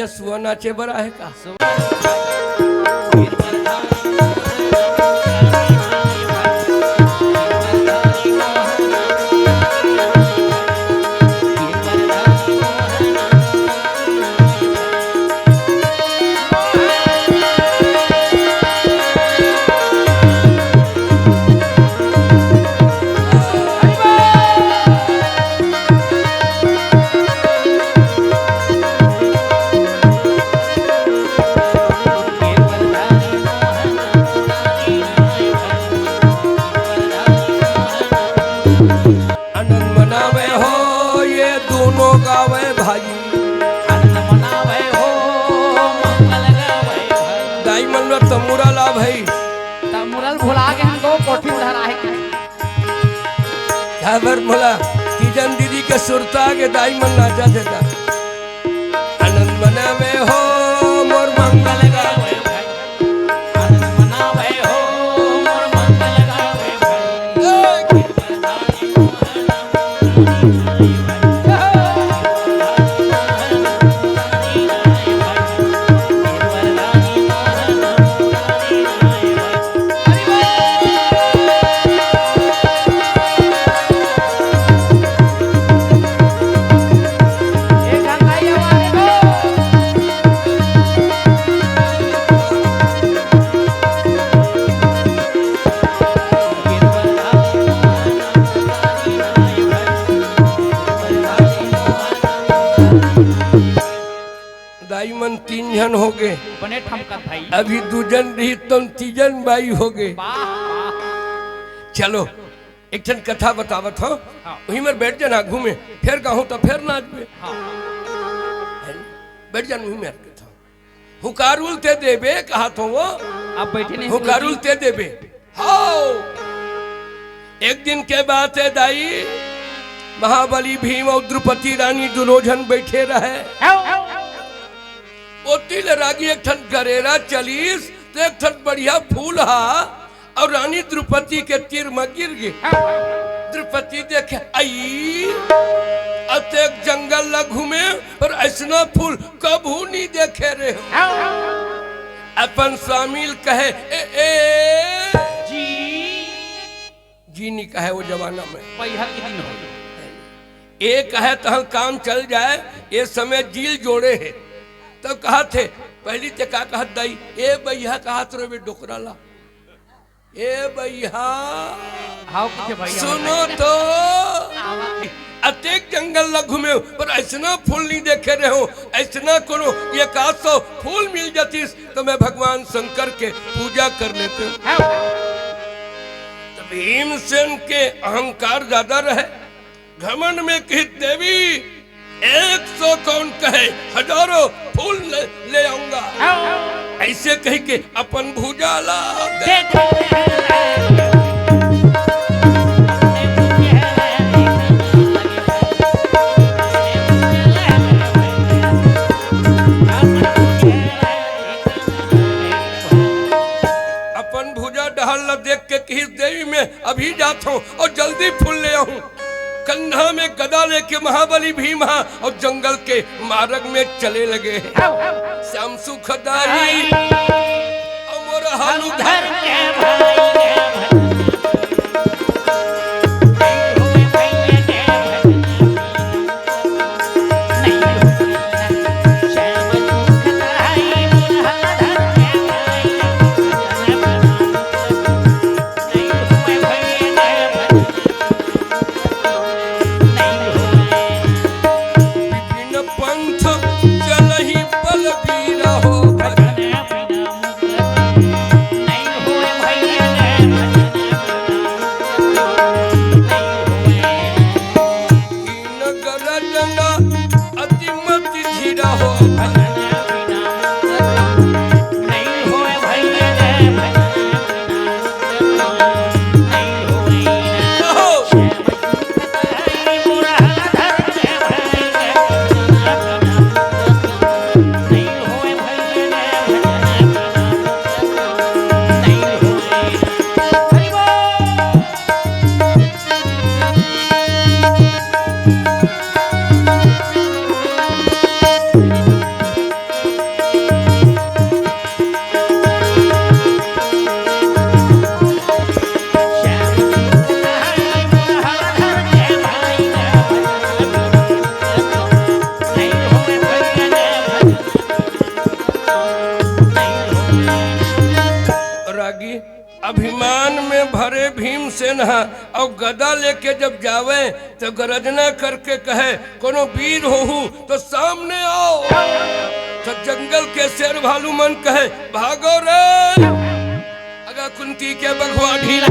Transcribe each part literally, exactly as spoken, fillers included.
सुआ नाचे बर आहे का? आनंद मनावे हो ये दोनों गावे भाई। आनंद मनावे हो, मंगल गावे भाई। दाई मन ला तमुरा ला भाई। तमुरल भुला के हमको कोठी उधर आहे के। काबर मोला तीजन दीदी के सुरता के दाई मन नाचा देता। आनंद मनावे हो मोर मंगल गावे भाई। आनंद मनावे हो मोर मंगल गावे भाई। दाई मन तीन झन हो गे। बने ठमकत भाई। अभी दू झन रही तो तीजन बाई हो गे। वाह, वाह। चलो, एक ठन कथा बतावत हो। हाँ। वही मेर बैठ जाना घूमे, फिर कहूँ तो फिर नाचबे। हाँ। है ना? बैठ जाना वही मेर कथा। हुकारुल ते देबे कहा तो वो। आप बैठे नहीं हुकारुल ते देबे। हाओ। एक दिन के बात है दाई, महाबली भीम और द्रुपदी रानी दुनों झन बैठे रहे। ओती ले रागी एक ठन गरेरा चलिस, तो एक ठन बढ़िया फूल हा, और रानी द्रुपदी के तीर म गिर गे। द्रुपदी देखे, आई, अतेक जंगल ल घूमे, पर ऐसना फूल कभू नहीं देखे रहे। अपन स्वामी ल कहे, ए, ए, जी। जी नहीं कहे वो जमाना में। पहिया के दिन हो। ए कहे तहन काम चल जाए, ये समय जील जोड़े है। तब कहा थे, पहली ते का कहत दाई, ए भैया कहत रहे डोकरा ला। ए भैया, हाव, कइसे भैया? सुनो तो, अतेक जंगल ला घूमे हो, पर ऐसना फूल नहीं देखे रहे हो, ऐसना कोनो एक आध सौ फूल मिल जातिस, तो मैं भगवान शंकर के पूजा कर लेते। हाव। तो भीमसेन के अहंकार ज्यादा रहे, घमंड में कहिस, देवी, एक सौ कौन कहे, हजारों फूल ले, ले आऊंगा। हाँ। ऐसे कहि के अपन भुजा ला दे। अपन भुजा डहर ला देख के कहिस, देवी, मैं अभी जात हूँ और जल्दी फूल ले आऊँ। कंधा में गदा लेके महाबली भीम हा और जंगल के मार्ग में चले लगे। श्याम सुखदाई अमर हालू धर के भाई। बिन पंथ चलहि बलबीर हो भजन। नहीं होय भैया अभिमान में भरे भीमसेन ह अउ गदा लेके जब जावे, तो गरजना करके कहे, "कोनो वीर होहू तो सामने आओ।" तो जंगल के शेर भालू मन कहे, "भागो रे।" अगा कुंती के बघवा ढीला।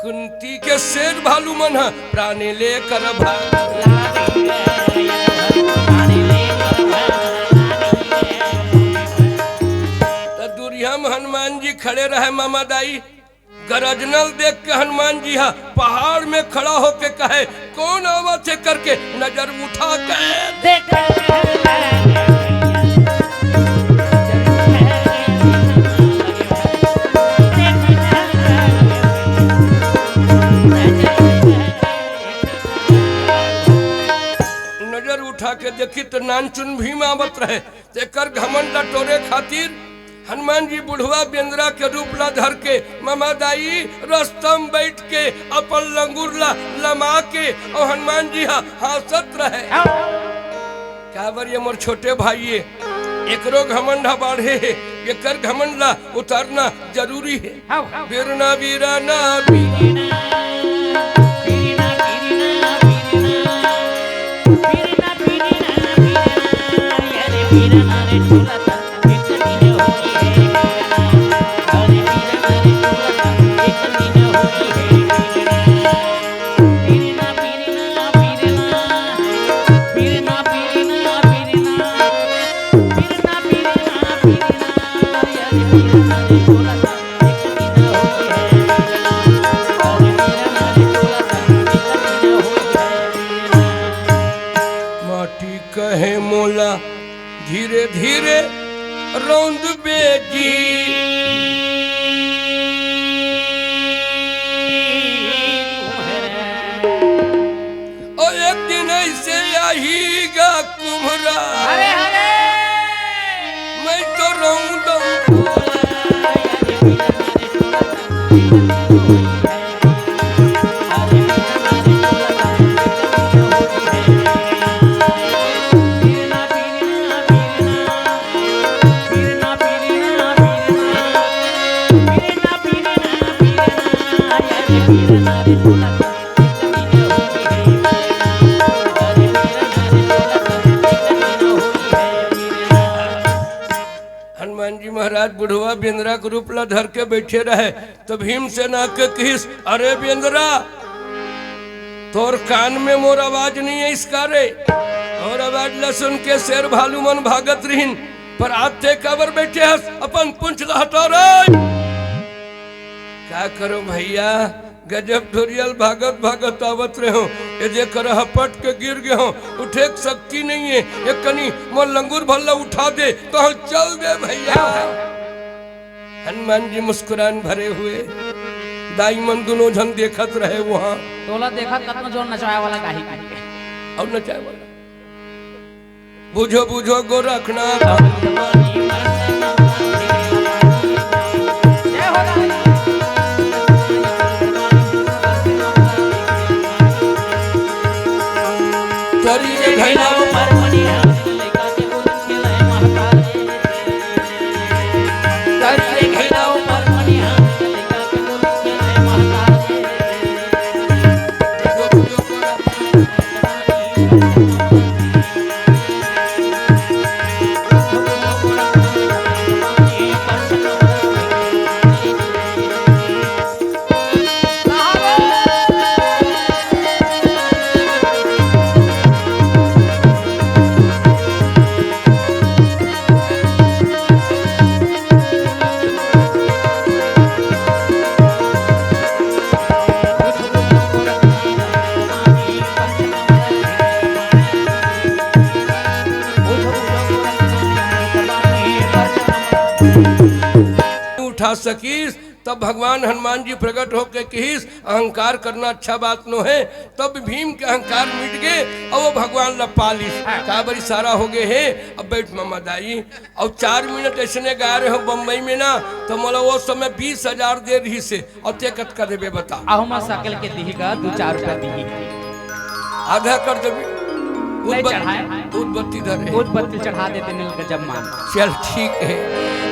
कुंती के शेर भालू मन ह प्राण लेकर भाग। त दूरिहा म हनुमान जी खड़े रहे, मामा दाई। गरजनल देख के हनुमान जी ह पहाड़ में खड़ा होके कहे, "कौन आवत हे?" करके नजर उठा के देख। नजर उठा के देखी तो नानचुन भीम आवत रहे। तेकर घमंड ला टोरे खातिर हनुमान जी बुढ़वा बेंदरा के रूप ला धर के, मामा दाई, रस्ता म बैठ के अपन लंगूर ला लमा के, अउ हनुमान जी ह हाँसत रहे। काबर ये मोर छोटे भाई ये, एकरो घमंड ह बाढ़े हे, एकर घमंड ला उतारना जरूरी हे। हाँ, हाँ। बिरना, बिरना, बिरना। माटी कहे मोला धीरे धीरे रौंद बेजी। ओ एक दिन ऐसे आही गा कुम्हरा। अरे, अरे। मैं तो रौंद हनुमान जी महाराज बुढ़वा बेंदरा के रूप ला धर के बैठे रहे, तो भीमसेना के किहिस, "अरे बेंदरा, तोर कान में मोर आवाज नहीं है इसका रे?" और आवाज ला सुन के शेर भालू मन भागत रहिन, पर आज ते काबर बैठे हस? अपन पूंछ ला हटा रे। का करो भैया, गजब ढोरियल भागत भागत आवत रहे हो, ए जे कर हपट के गिर गए हो, उठे के शक्ति नहीं है। एक कनी मोर लंगूर भल्ला उठा दे तो हम चल दे भैया। हनुमान जी मुस्कुरान भरे हुए, दाई मन दोनों झन देखत रहे वहाँ। तोला देखत कतना जोर नचाए वाला गाही गाही। और नचाए वाला। बुझो बुझो गोरखनाथ। तरी रे घैला उठा सकीस। तब भगवान हनुमान जी प्रकट होके किहिस, "अहंकार करना अच्छा बात नो है।" तब भीम के अहंकार मिट गे, अउ वो भगवान ला पालिस। हाँ। काबर इशारा हो गे हे, अब बैठ ममा दाई, अउ चार मिनट ऐसने गा रहे हो बम्बई में ना, तो मोला वो समय बीस हजार दे रहिस हे, अउ ते कतका देबे बता? अहो मा सकल के दिही गा, दू चार रुपया दिही। आधा कर देबे। नहीं चढ़ाए। उदबत्ती धरे। उदबत्ती चढ़ा देते नील गजब मान। चल ठीक है।